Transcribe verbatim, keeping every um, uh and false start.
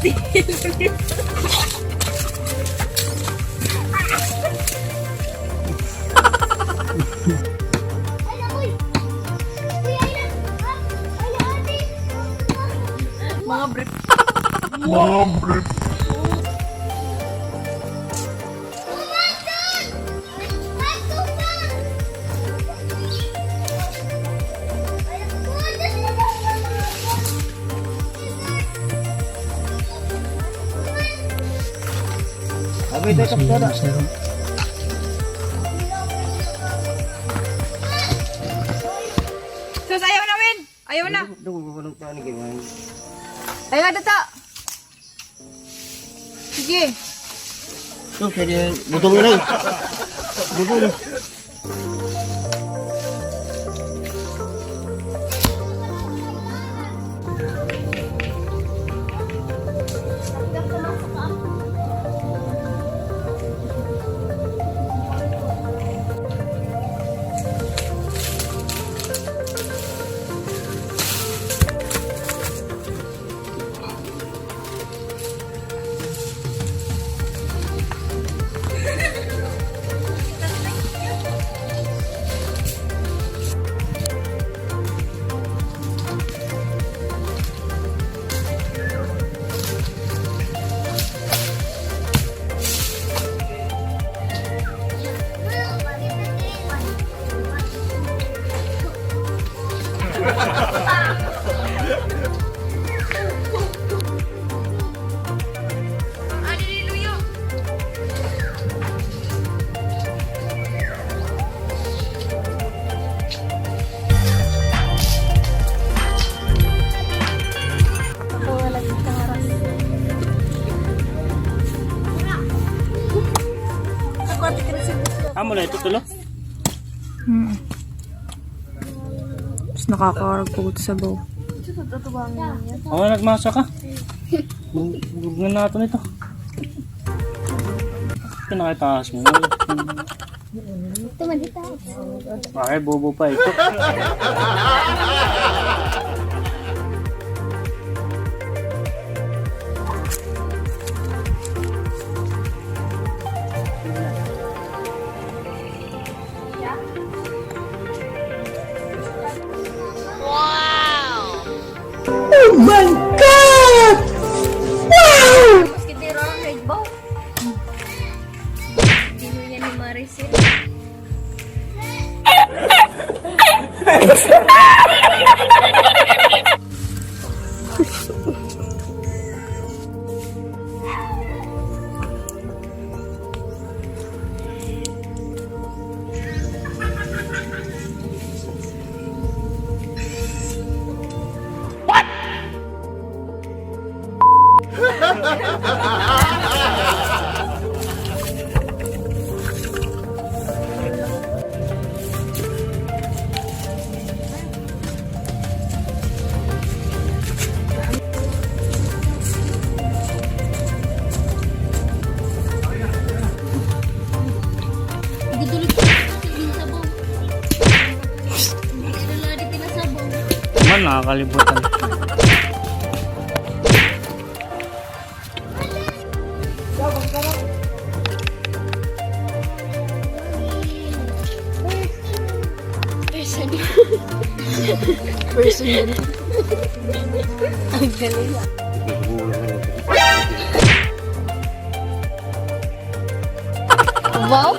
Mga brief. Mga brief. Abay, teka, teka. Sus, ayaw na, Win. Ayaw na. Ayaw na, Dato. Sige. Ito, pwede. Butong na lang. Butong. Amo na ito, tulo? Hmm. Mas nakakarag po ito sa baw. Oo, nagmasa ka. Huwag nga natin ito. Pinakataas mo. Ito man, ito. Ay, bobo pa ito. Wow! Oh my God! Wow! Mas kita yung round head ba? Sino yan ni Maricel? Man, nakakalibutan. Personal. Personal. Ang galing. Wow.